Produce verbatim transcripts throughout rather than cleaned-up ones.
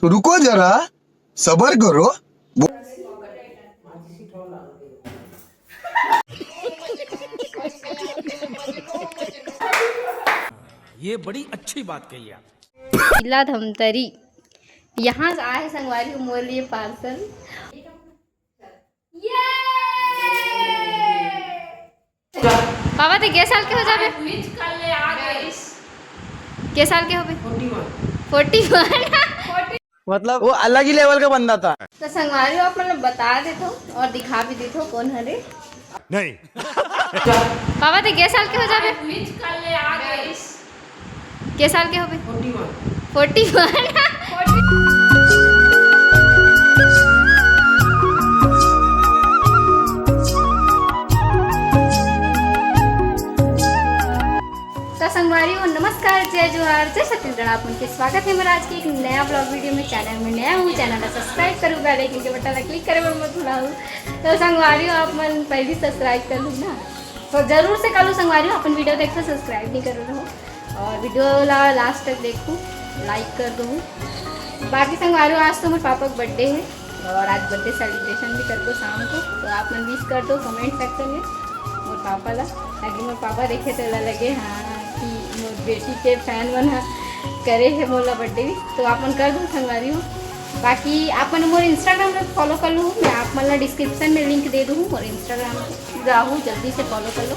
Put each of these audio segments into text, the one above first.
रुको जरा, सबर करो। ये बड़ी अच्छी बात कही आप। जिला धमतरी, यहाँ से आए संगवारी हो मोर लिए पार्सल। बाबा, ते के साल के हो जाबे? के साल के होबे? फोर्टी वन। मतलब वो अलग ही लेवल का बंदा था। तो संगवारी हो, आप मतलब बता देथो और दिखा भी देथो कौन हरे। नहीं। बाबा, ते के साल के हो जाबे? के साल के होबे? फोर्टी वन। तो संगवारी हो, नमस्कार, जय जोहार, जय छत्तीसगढ़। आप मन के स्वागत है मेरा आज के एक नया ब्लॉग वीडियो में। चैनल में नया हूँ, चैनल ला सब्सक्राइब करूँ, बेल आइकन के बटन ला क्लिक करे बर मत भुलाहू। तो संगवारी हो, आप मन पहली सब्सक्राइब कर लू ना, तो जरूर से कर लू संगवारी हो। अपन वीडियो देखो, सब्सक्राइब नहीं कर रहो और वीडियो ला लास्ट तक देखू, लाइक कर दो। बाकी संगवारी हो, आज तो मोर पापा का बर्थडे है और आज बर्थडे सेलिब्रेशन भी करबो शाम को, तो आप मन विश कर दो कमेंट सेक्शन में मोर पापा ला, ताकि मोर पापा देखे तो ला लगे हाँ कि मोर बेटी के फैन मन ह करे है मोला बर्थडे विश। तो आप मन कर दो संगवारी हो। बाकी आप मन मोर इंस्टाग्राम में फॉलो कर लू, मैं आप मन ला डिस्क्रिप्शन में लिंक दे दूँ मोर इंस्टाग्राम, जाहू जल्दी से फॉलो कर लो।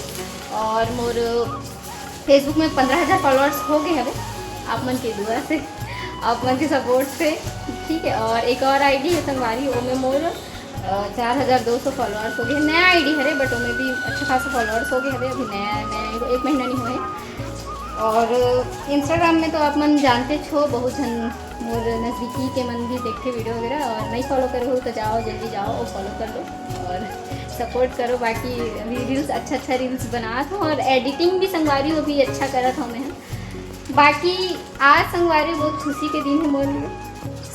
और मोर फेसबुक में पंद्रह हज़ार फॉलोअर्स हो गए हवे आप मन के दुआ से, आप मन के सपोर्ट से, ठीक है। और एक और आईडी है संगवारी, ओमे मोर अ, चार हज़ार दो सौ फॉलोअर्स हो गए, नया आईडी हरे, बट ओमे भी अच्छा खासा फॉलोअर्स हो गए हवे, अभी नया नया एगो एक महीना नहीं हुआ है। और इंस्टाग्राम में तो आप मन जानते छो, बहुत जन मोर नज़दीकी के मन भी देखते वीडियो वगैरह, और नहीं फॉलो करे हो तो जाओ, जल्दी जाओ और फॉलो कर लो और सपोर्ट करो। बाकी अभी रील्स, अच्छा अच्छा रील्स बनात हो और एडिटिंग भी संगवारी हो भी अच्छा करत हो मैं। बाकी आज संगवारी बहुत खुशी के दिन है मोर लिए,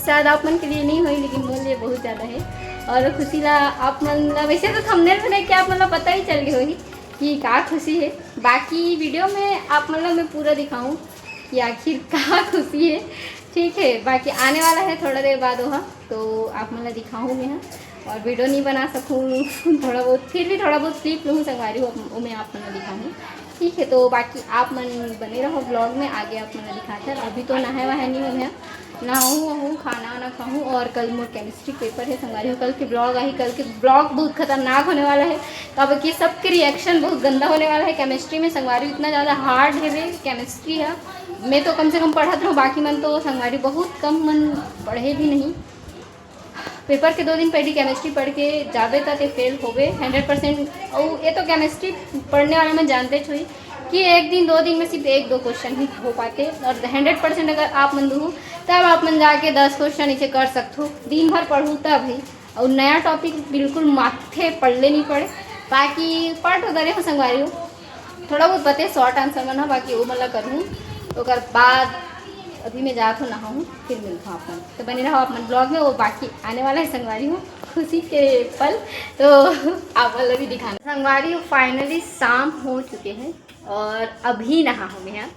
शायद आप मन के लिए नहीं होई, लेकिन मोर लिए बहुत ज़्यादा है। और वो खुशी ला आप मन ला, वैसे तो थंबनेल में देख के आप मन ला पता ही चल गई होगी कि का खुशी है। बाकी वीडियो में आप मन ला मैं पूरा दिखाऊँ कि आखिर का खुशी है, ठीक है। बाकी आने वाला है थोड़ा देर बाद वहाँ, तो आप मन ला दिखाऊँ मैं, हाँ। और वीडियो नहीं बना सकूँ थोड़ा बहुत, फिर भी थोड़ा बहुत क्लिप लूँ संगवारी हो, वो मैं आप मन ला दिखाऊँ, ठीक है। तो बाकी आप मन बने रहो ब्लॉग में, आगे आप मन ला दिखाते हैं। अभी तो नहाए वहाए नहीं हूँ मैं, नहाऊँ वहूँ, खाना वाना खाऊँ, और कल मोर केमिस्ट्री पेपर है संगवारी हो। कल के ब्लॉग आही, कल के ब्लॉग बहुत खतरनाक होने वाला है, काबर कि सबके रिएक्शन बहुत गंदा होने वाला है। केमिस्ट्री में संगवारी इतना ज़्यादा हार्ड है वे केमिस्ट्री है। मैं तो कम से कम पढ़त रहूँ, बाकी मन तो संगवारी बहुत कम मन पढ़े भी नहीं। पेपर के दो दिन पहले केमिस्ट्री पढ़ के जाबे त ते फेल होबे हंड्रेड परसेंट। और ये तो केमिस्ट्री पढ़ने वाला मन जानते छो ही कि एक दिन दो दिन में सिर्फ एक दो क्वेश्चन ही हो पाते, और हंड्रेड परसेंट अगर आप मन दूहू तब आप मन जाके दस क्वेश्चन इसे कर सकते हो। दिन भर पढ़ू तब ही, और नया टॉपिक बिल्कुल माथे पढ़ले नहीं पड़े। बाकी पढ़ तो डरे हो संगवारी हो, थोड़ा बहुत बते शॉर्ट आंसर मन ह, बाकी वो मन ला करहूँ। ओकर बाद अभी मैं जात हूँ नहाऊँ, फिर मिलता हूँ आप मन। तो बने रहो आप मन ब्लॉग में, वो बाकी आने वाला है संगवारी हो खुशी के पल, तो आप मन ला भी दिखाना। संगवारी हो, फाइनली शाम हो चुके हैं और अभी नहा हूँ मैं।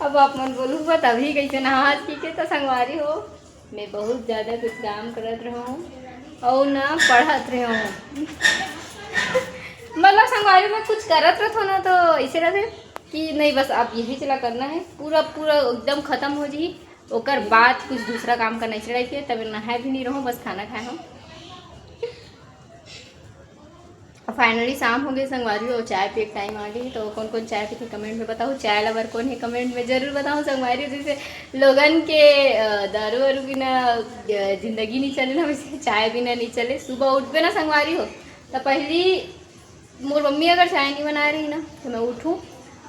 अब आप मन बोलू बा तभी कैसे नहा आज की के, तो संगवारी हो मैं बहुत ज़्यादा कुछ काम करत रहूँ और ना पढ़त रहूँ। मतलब संगवारी में कुछ करत रहत हो ना, तो ऐसे रहते कि नहीं, बस अब यही चला करना है, पूरा पूरा एकदम खत्म हो जाई, ओकर बाद कुछ दूसरा काम करना है। ऐसे टाइप के तब नहाए भी नहीं रहूँ, बस खाना खाए हूँ। फाइनली शाम हो गई संगवारी, और चाय पिए के टाइम आ गई। तो कौन कौन चाय पीथे कमेंट में बताओ, चाय लवर कौन है कमेंट में जरूर बताओ संगवारी। जैसे लोगन के अ, दारू वारू बिना अ, जिंदगी नहीं चले ना, वैसे चाय बिना नहीं चले। सुबह उठबे ना संगवारी हो, तो पहली मोर मम्मी अगर चाय नहीं बना रही ना, तो मैं उठूँ,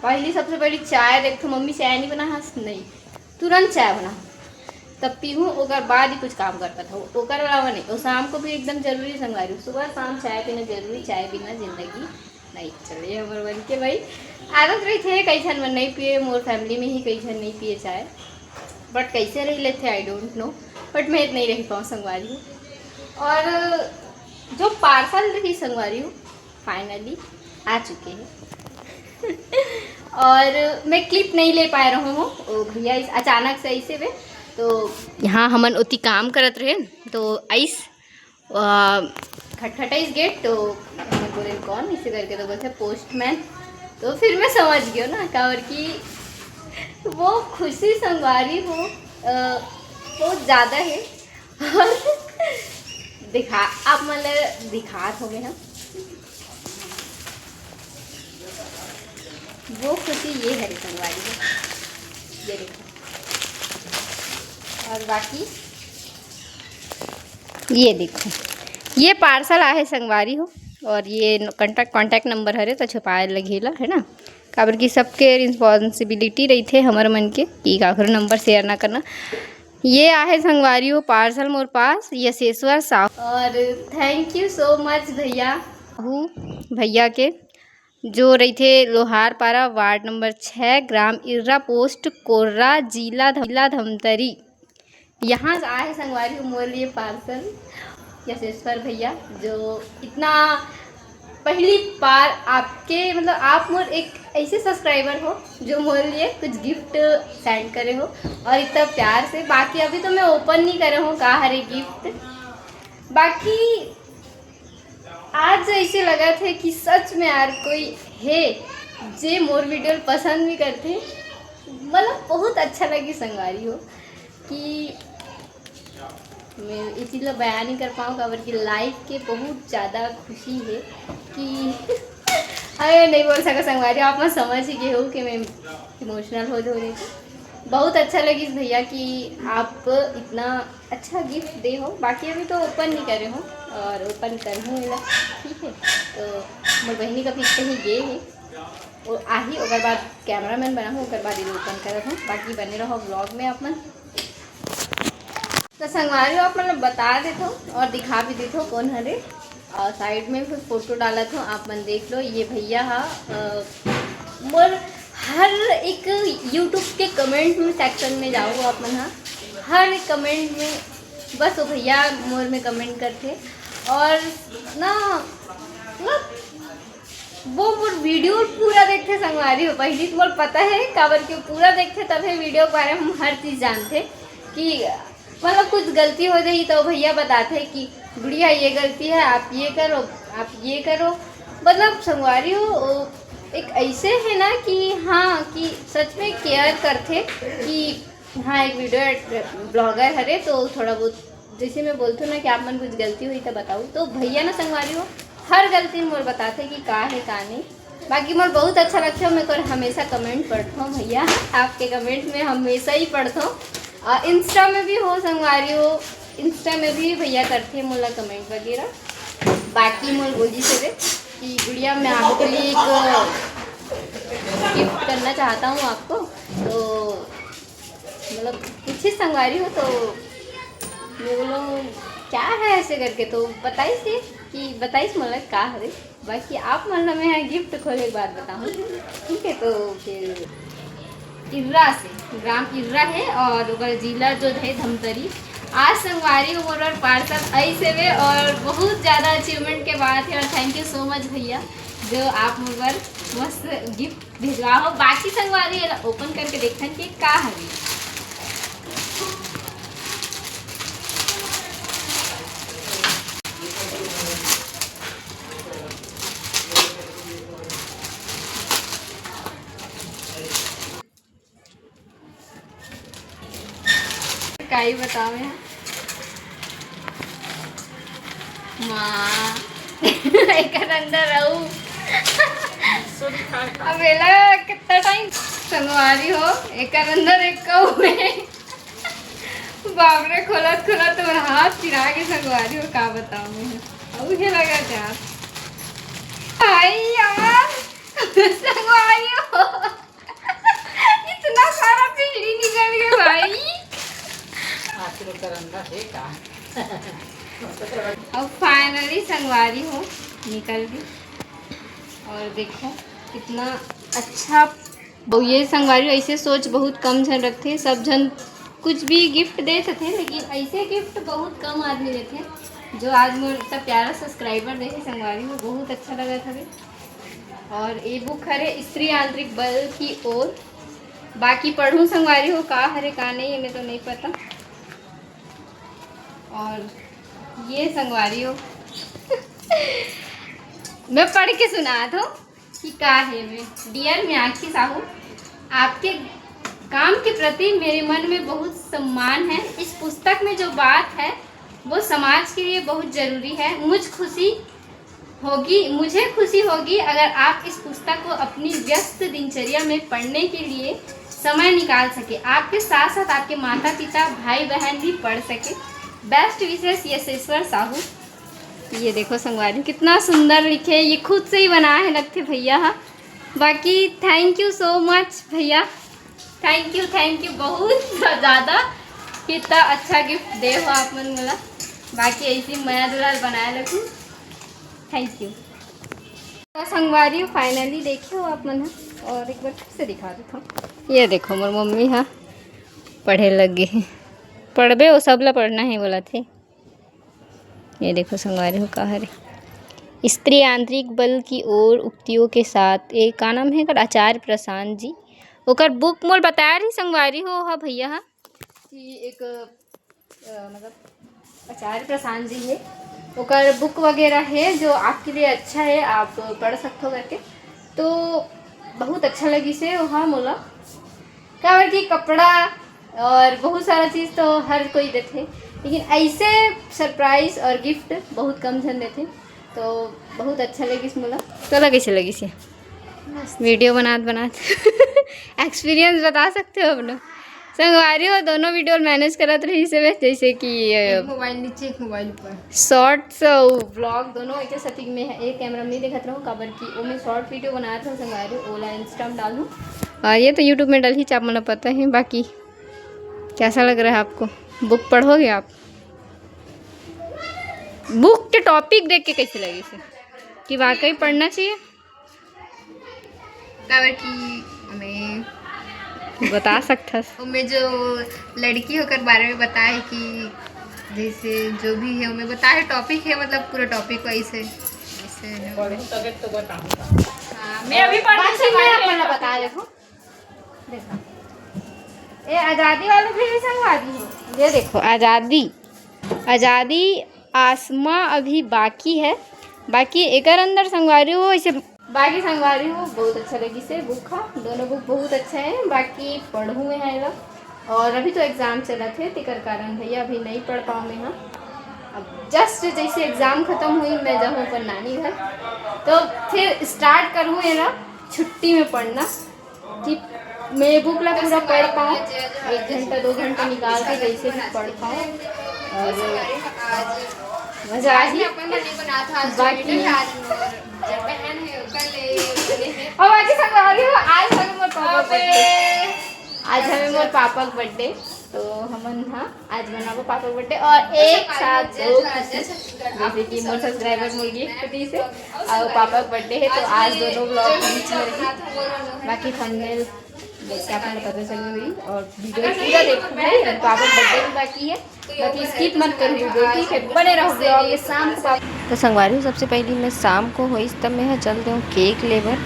पहली सबसे पहली चाय देखूँ, मम्मी चाय नहीं बना, हाँ नहीं, तुरंत चाय बना, तब पीहूँ, ओकर बाद ही कुछ काम कर पाता हूँ। ओकर अलावा नहीं। और शाम को भी एकदम जरूरी संगवारी, सुबह शाम चाय पीना जरूरी, चाय बिना जिंदगी नहीं चले हमर मन के भाई। आदत रही थे, कई झन मन नहीं पिए, मोर फैमिली में ही कई झन नहीं पिए चाय, बट कैसे रह लेते, आई डोंट नो, बट मैं नहीं रह पाऊँ संगवारी हूँ। और जो पार्सल रही संगवारी हूँ, फाइनली आ चुके हैं। और मैं क्लिप नहीं ले पाए रहूँ हूँ, ओ भैया, इस अचानक से ऐसे वे तो यहाँ हमन ओती काम करत रहे, तो आइस, अ, खटखटाइस गेट, तो हमन बोले, "कौन?" इसे करके तो बोलते, "पोस्टमैन।" तो फिर मैं समझ गयो ना, काबर कि वो खुशी संगवारी हो, अ, बहुत ज़्यादा है। और दिखा, आप मन ला दिखात होंगे हम, वो खुशी ये है संगवारी हो, ये देखो। और बाकी ये देखो, ये पार्सल आहे संगवारी हो, और ये कॉन्टैक्ट, कॉन्टैक्ट नंबर हरे तो छुपाए लगेला, है ना, काबर कि सबके रिस्पॉन्सिबिलिटी रहिथे हमर मन के कि काकरो नंबर शेयर ना करना। ये आहे संगवारी हो पार्सल मोर पास, यशेश्वर साहू। और thank you so much भैया, साहू भैया के, जो रहिथे लोहारपारा, वार्ड नंबर छः, ग्राम इर्रा, पोस्ट कोर्रा, जिला ध-, जिला धमतरी। यहाँ से आए हैं संगवारी हो मोर लिए पार्सल, यशेश्वर भैया, जो इतना पहली बार आपके, मतलब, आप मोर एक ऐसे सब्सक्राइबर हो जो मोर लिए कुछ गिफ्ट सेंड करे हो, और इतना प्यार से। बाकी अभी तो मैं ओपन नहीं करे हूँ का हरे गिफ्ट, बाकी आज ऐसे लगत हे कि सच में यार कोई हे जे मोर वीडियो ल पसंद भी करथे। मतलब, बहुत अच्छा लगी संगवारी हो कि मैं ये चीज़ ला बयान नहीं कर पाऊँ, काबर कि लाइफ के बहुत ज़्यादा खुशी है कि अरे, नहीं बोल सका संगवारी, आप मन समझ ही गए हो कि मैं इमोशनल हो जाऊँ। बहुत अच्छा लगिस भैया कि आप इतना अच्छा गिफ्ट दे हो। बाकी अभी तो ओपन नहीं करे हो, और ओपन करहूँ एला, ठीक है। तो मोर बहिनी का भी कहीं गे है, वो आही, ओकर बाद कैमरामैन बना हूँ, ओकर बाद ये ओपन करत हूँ। बाकी बने रहो व्लॉग में आप मन। तो संगवारी हो, आप मन ल बता देथो और दिखा भी देथो कौन हरे। और साइड में फिर फोटो डालत हो, आप मन देख लो। ये भैया हा, अ, मोर हर एक YouTube के कमेंट में, सेक्शन में जाओ आप मन हा, हर एक कमेंट में बस वो भैया मोर में कमेंट करथे। और ना, मतलब, वो मोर वीडियो पूरा देखथे संगवारी हो। पहली तो मोर पता है, काबर कि वो पूरा देखथे, तब है वीडियो के बारे में हम हर चीज़ जानथे कि, मतलब, कुछ गलती हो जाही तो भैया बताथे कि गुड़िया, ये गलती है, आप ये करो, आप ये करो। मतलब, संगवारी हो, वो एक ऐसे है ना कि हाँ, कि सच में केयर करथे कि हाँ, एक वीडियो ब्लॉगर हरे, तो थोड़ा बहुत जैसे मैं बोलथूँ ना कि आप मन कुछ गलती हुई तो बताओ, तो भैया ना संगवारी हो, हर गलती मोर बताथे कि का है का नहीं। बाकी मोर बहुत अच्छा लगता है, मैं कर हमेशा कमेंट पढ़ता हूँ भैया, आपके कमेंट में हमेशा ही पढ़ता हूँ। और इंस्टा में भी हो संगवारी हो, इंस्टा में भी भैया करते हैं मोला कमेंट वगैरह। बाकी मोर बोली से कि गुड़िया, मैं आपके लिए एक गिफ्ट करना चाहता हूँ आपको। तो मतलब, कुछ ही संगवारी हो तो मैं बोलो, "क्या है?" ऐसे करके तो बताइस कि बताइस मोला का हरे। बाकी आप मन ला मैं गिफ्ट खोले के बाद बताऊँ, ठीक है? तो फिर इर्रा से, ग्राम इर्रा है और ओकर जिला जो है धमतरी। आज संगवारी हो मोर बर पार्सल आइस हवे और बहुत ज़्यादा अचीवमेंट के बात है और thank you so much भैया, जो आप मोर बर मस्त गिफ्ट भिजवा हो। बाकी संगवारी एला ओपन करके देखथन कि का हवे। काई बतावे? माँ, एकर अंदर रहू। अब एला कितना टाइम संगवारी हो, एकर अंदर एक कऊ है। बाप रे, खोलत खोलत मोर हाथ पिरा के संगवारी हो, का बताऊं मैं। अब उहे लगा जा। भाई यार, संगवारी हो। इतना सारा पीढ़ी निकल गया भाई। आखिर ओकर अंदर है का? अब फाइनली संगवारी हो निकल गई। और देखो कितना अच्छा। अब ये संगवारी हो, ऐसे सोच बहुत कम झन रखथे, सब झन कुछ भी गिफ्ट दे सकथे, लेकिन ऐसे गिफ्ट बहुत कम आदमी देथे। जो आज मोर इतना प्यारा सब्सक्राइबर देखे संगवारी हो, बहुत अच्छा लगत हवे। और ये बुक हरे स्त्री आंतरिक बल की ओर। बाकी पढ़ूं संगवारी हो, का हरे का नहीं, एमे तो नहीं पता। और ये संगवारी हो, मैं पढ़ के सुनात हूँ कि का है में। डियर मीनाक्षी साहू, आपके काम के प्रति मेरे मन में बहुत सम्मान है। इस पुस्तक में जो बात है, वो समाज के लिए बहुत जरूरी है। मुझ खुशी होगी मुझे खुशी होगी अगर आप इस पुस्तक को अपनी व्यस्त दिनचर्या में पढ़ने के लिए समय निकाल सके। आपके साथ साथ आपके माता पिता, भाई बहन भी पढ़ सके। बेस्ट विशेष, यशेश्वर साहू। ये देखो संगवारी, कितना सुंदर लिखे, ये खुद से ही बनाए हे लगथे भैया हा। बाकी thank you so much भैया, thank you, thank you बहुत ज़्यादा, कितना अच्छा गिफ्ट दे हो आप मन मोला। बाकी ऐसी मया दुलार बनाए रखू। Thank you. तो संगवारी हो, फाइनली देखे हो आप मन ह, और एक बार फिर से दिखा देता हूँ। ये देखो, मोर मम्मी हा पढ़े लग गई है। पढ़बे, वो सब ला पढ़ना है बोला थे। ये देखो संगवारी हो, का हरे, स्त्री आंतरिक बल की ओर उक्तियों के साथ, ये का नाम है एकर, आचार्य प्रशांत जी। ओकर बुक मोल बताया रही संगवारी हो, हा भैया हा, कि एक अ, मतलब आचार्य प्रशांत जी है, ओकर बुक वगैरह है जो आपके लिए अच्छा है, आप पढ़ सकते हो करके। तो बहुत अच्छा लगी से वहाँ मोला, काबर कि कपड़ा और बहुत सारा चीज़ तो हर कोई देथे, लेकिन ऐसे सरप्राइज और गिफ्ट बहुत कम झन देथे। तो बहुत अच्छा लगिस मोला। तोला कैसे लगिस ये वीडियो बनात बनात? एक्सपीरियंस बता सकते हो अपना? संगवारी हो, दोनों वीडियो मैनेज करत रही से बस, जैसे कि एक मोबाइल नीचे, एक मोबाइल ऊपर। शॉर्ट्स, व्लॉग दोनों एक setting में है। एक कैमरा में नहीं दिखत रहूँ, काबर कि वो मैं शॉर्ट वीडियो बनात रहूँ संगवारी, ओला इंस्टा में डालूँ। और ये तो यूट्यूब में डालही, आप मन पता है। बाकी कैसा लग रहा है आपको? बुक पढ़ोगे आप? बुक के टॉपिक देख के कैसे लगिस कि वाकई पढ़ना चाहिए? काबर कि ओमे बता सकथस। ओमे जो लड़की ओकर बारे में बताए कि जैसे जो भी है, ओमे बताए, टॉपिक है, मतलब पूरा टॉपिक वाइज है। ऐसे है। पढ़ूँ तबे तो बताऊँगा। हाँ, मैं अभी पढ़ने बाकी से मैं पहले अपन ला बता देहूँ। देखो, ये आज़ादी वाला भी संगवारी है। ये देखो, आज़ादी, आज़ादी आसमां अभी बाकी है। बाकी एकर अंदर संगवारी हो, इसे बाकी संगवारी हो, बहुत अच्छा लगिस हे बुक हा। दोनों बुक बहुत अच्छा है। बाकी पढ़ूँ मैं हा एला, और अभी तो एग्जाम चलत हे, तेकर कारण भैया अभी नहीं पढ़ पाऊँ मैं हा। अब जस्ट जैसे एग्जाम खत्म हुई, मैं जाहूँ अपन नानी घर, तो फिर स्टार्ट करूँ एला छुट्टी में पढ़ना, कि मैं बुक ला पूरा पढ़ पाऊँ, एक घंटा दो घंटा निकाल के जैसे भी पढ़ पाऊँ। और मजा आ गई। बाकी अब आज संगवारी हो, आज हमें मोर पापा बर्थडे, आज हमें मोर पापा का बर्थडे, तो हमन हा आज मनाबो पापा बर्थडे और एक साथ दो खुशी, जैसे कि मोर सब्सक्राइबर मोर गिफ्ट दी से और पापा का बर्थडे है, तो आज दोनों व्लॉग बीच में रही। बाकी थंबनेल देख के आप लोग पता चल गई और वीडियो पूरा देखो भाई, पापा का बर्थडे भी बाकी है, बाकी स्किप मत करो वीडियो, ठीक है? बने रहो व्लॉग के शाम को। तो संगवारी हो, सबसे पहली मैं शाम को होइस तब मैं हा चल देहूँ केक लेबर,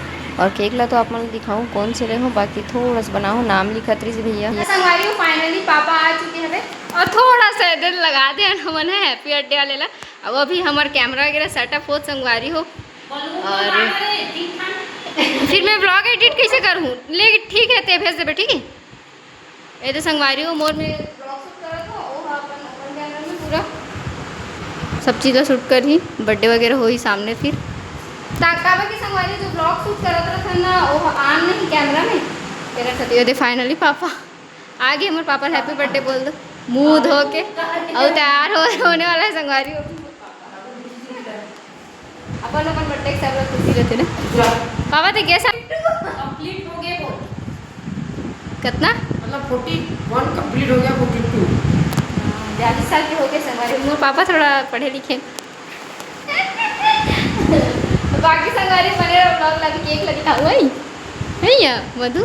और केक ला तो आप मन ला दिखाऊँ कौन से ले हो, बाकी थोड़ा सा बनाओ, नाम लिखत रहिस भैया। तो संगवारी हो, फाइनली पापा आ चुके हवे और थोड़ा सा देर लगा दे हमन है हैप्पी बर्थडे वाले ला। अब अभी हमर कैमरा वगैरह सेटअप होत संगवारी हो, और फिर मैं व्लॉग एडिट कैसे करूँ? ले ठीक है, ते भेज देबे, ठीक है? ये तो संगवारी हो, मोर में व्लॉग शूट करत हो, वो हा अपन, अपन कैमरा में पूरा सब चीज़ ला शूट करही, बर्थडे वगैरह होही सामने फिर। ता काबर के संगवारी जो व्लॉग शूट करत रहत ना, वो हा आन नहीं कैमरा में, तेरा खातिर। ये दे फाइनली पापा आ गए, मोर पापा हैप्पी बर्थडे बोल दो, मुंह धो के और तैयार हो, होने वाला है संगवारी हो। अपन अपन बर्थडे के सब लोग खुशी रहते ना। पापा, ते कैसा? कंप्लीट हो गए वो। कितना? मतलब, फोर्टी वन कंप्लीट हो गया, फोर्टी टू। हाँ, बयालीस साल के हो गए संगवारी। मोर पापा थोड़ा पढ़े लिखे। तो बाकी संगवारी बने रहो, व्लॉग ला भी केक ला दिखाऊँ, है? है या मधु?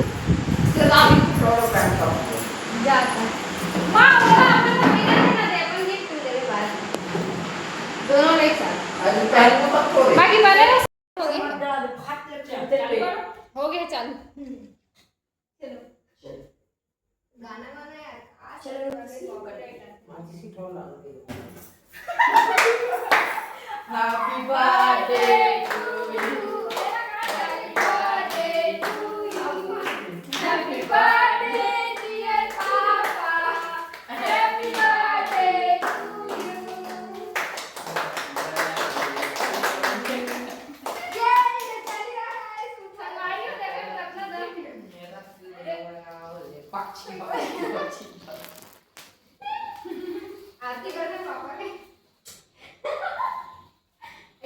चला, थोड़ा पहनता हूँ। जा, जा। माँ, बोला, अपन को बिना देना दे, अपन गिफ्ट दे दे बाहर। दोनों ने एक साथ। अरे, पहन को मत खोले। बाकी बने रहो। हो गया? हो गया, चालू। चलो। Happy birthday to you. Happy birthday to you. Happy birthday, dear Papa. Happy birthday to you. ये चल रहा है, संगवारी हो, देखो, अपना दम। आरती कर रहे पापा के।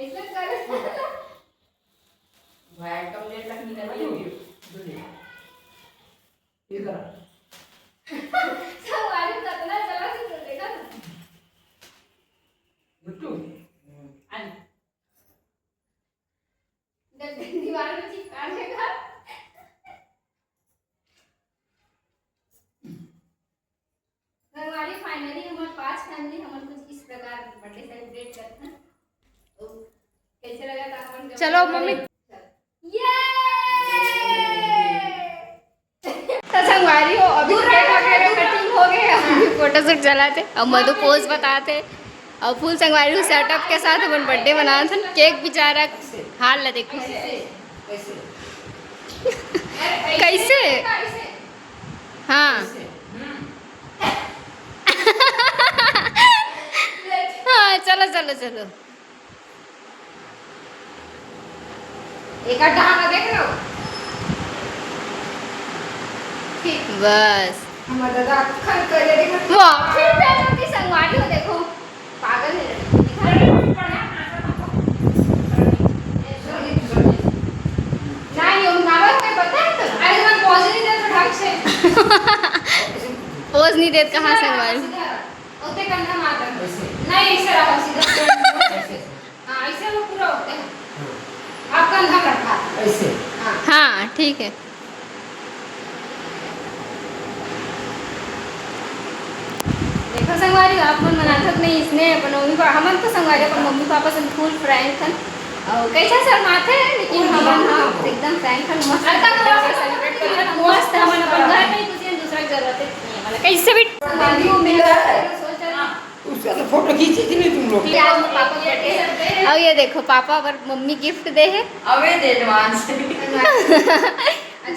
ऐसे कर। भाई, कम देर तक निकल गई। इधर। संगवारी तो इतना चला से तो देखा ना। बिट्टू। आ। दीवार में चिपका देगा। संगवारी, finally हमर पांच family हमन कुछ इस प्रकार birthday celebrate करथन। तो कैसे लगा था हमन जब चलो, मम्मी। ये! तो संगवारी हो, अभी दूर cake रहो, वगैरह दूर cutting हो गए, अभी photoshoot चलाथे, अब मधु pose बताथे, और full संगवारी हो setup के साथ अपन birthday मनाथन। Cake बेचारा हाल ला देखो। कैसे? हाँ। हाँ, चलो, चलो, चलो। एक आध ढांगा देख लो। ठीक। बस। हमारा दादा अखन कर ले, देखो। वाह, फिर भी आपकी संगवारी हो, देखो। पागल है लड़की। नहीं, वो मारा कोई पता है तो? अरे, तुम pose नहीं देते ढंग से। Pose नहीं देते, कहाँ संगवारी? सीधा रहो। ओते कंधा मार दो। ऐसे। नहीं, ऐसे रहो, सीधा। ऐसे। हाँ, ऐसे वो पूरा होते हैं। हाँ। आप कंधा रखा। ऐसे। हाँ। हाँ, ठीक है। देखो संगवारी, आप मन मनाथव नहीं इसने अपन मम्मी पापा, हमन तो संगवारी अपन मम्मी पापा से full frank हन। और कैसा शर्माथे, लेकिन हमन हाँ एकदम frank हन, मस्त celebrate करथन, मस्त हमन अपन घर में ही खुशी हन, दूसरा के जरूरत नहीं है। मतलब कैसे भी संगवारी हो, मिला है। सोच रहे हैं। उसका तो photo खींची थी नहीं तुम लोग। ये आज पापा के birthday है। अब ये देखो, पापा बर मम्मी gift दे है। अबे दे advance। अच्छा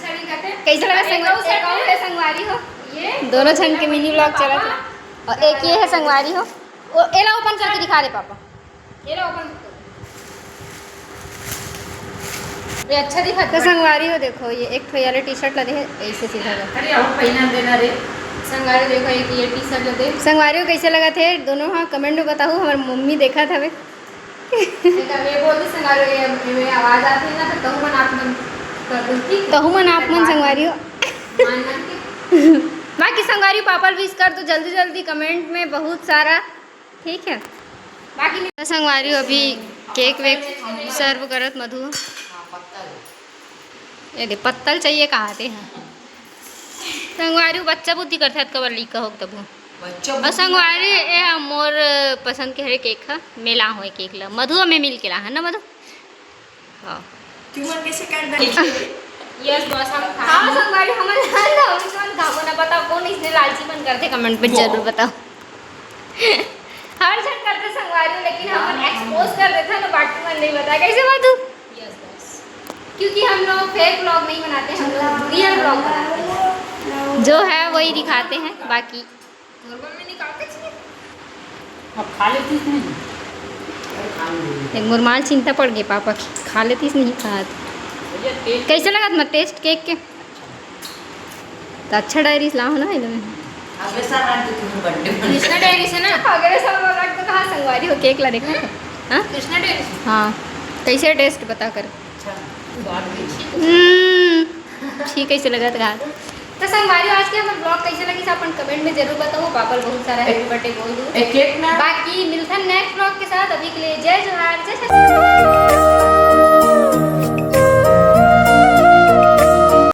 नहीं करते। कैसे लगा एक संगवारी? और set एक और है। है संगवारी हो। ये दोनों झन के mini vlog चला था। और एक ये है संगवारी हो। वो एला open करके दिखा दे पापा। ये ला open कर। ये अच्छा दिखत तो बा। संगवारी हो, देखो, ये एक ठो yellow T-shirt ला दे है, ऐसे सीधा कर। अरे, अब पहना देना रे। संगवारी देखो, एक ये T-shirt ला दे। संगवारी हो, कैसे लगत हे दोनों? हाँ, comment में बताओ, हमार मम्मी देखत हवे। एक अब ये बोल दे संगवारी, ये, ये आवाज आती है ना, तो तहु मन आप मन कर दो, ठीक है? तहु मन आप मन संगवारी हो। मान मान के। बाकी संगवारी पापा ल wish कर दो जल्दी जल्दी comment में बहुत सारा। ठीक है, बाकी तो संगवारी हो अभी cake वेक serve करत मधु। हाँ, पत्तल। ये दे, पत्तल चाहिए कहा थे, हाँ। संगवारी हो बच्चा बुद्धि करथे, कबर लीक हो तब। बच्चा और बुद्धि संगवारी, करथे। ए हा मोर पसंद के हरे cake हा, मैं ला होए cake ला, मधु में मिल के ला है ना मधु? हाँ। तुमन कैसे कर दे? Yes boss, हम खा हाँ, संगवारी, हमन लाल ना, हमन तुमन खाबो ना। बताओ, कौन इसने लालची मन करथे? Comment पे जरूर बताओ। हर झन करथे संगवारी, लेकिन हमन expose कर देथे ना, बाकी मन नहीं बताए। कैसे बात तू? Yes boss, क्योंकि हम लोग fake vlog नहीं बनाते, हम लोग real vlog बनाते हैं। जो है वही दिखाते हैं, बाकी तोर बर मैं निकाल के छिए। अब खा लेतीस नहीं। एक मोर माल चिंता पड़ गई पापा की, खा लेतीस नहीं खात। भैया, taste कैसे लगत मैं taste cake के? तो अच्छा diaries लाओ ना, एकदम। अगले साल आन तो तुम्हें birthday मनाना। कृष्णा diary से ना? अगले साल वाला तो कहाँ संगवारी हो, cake ला देखा था? हाँ? कृष्णा diary से। हाँ, कैसे taste बता कर? अच्छा, स्वाद भी अच्छी। हम्म, ठीक, कैसे लगत गा? तो संगवारी, आज के हमर vlog कैसे लगिस, अपन comment में जरूर बताओ। पापा ल बहुत सारा happy birthday बोल दू। एक एक ना। बाकी मिलथन next vlog के साथ। अभी के लिए जय जोहार, जय छत्तीसगढ़।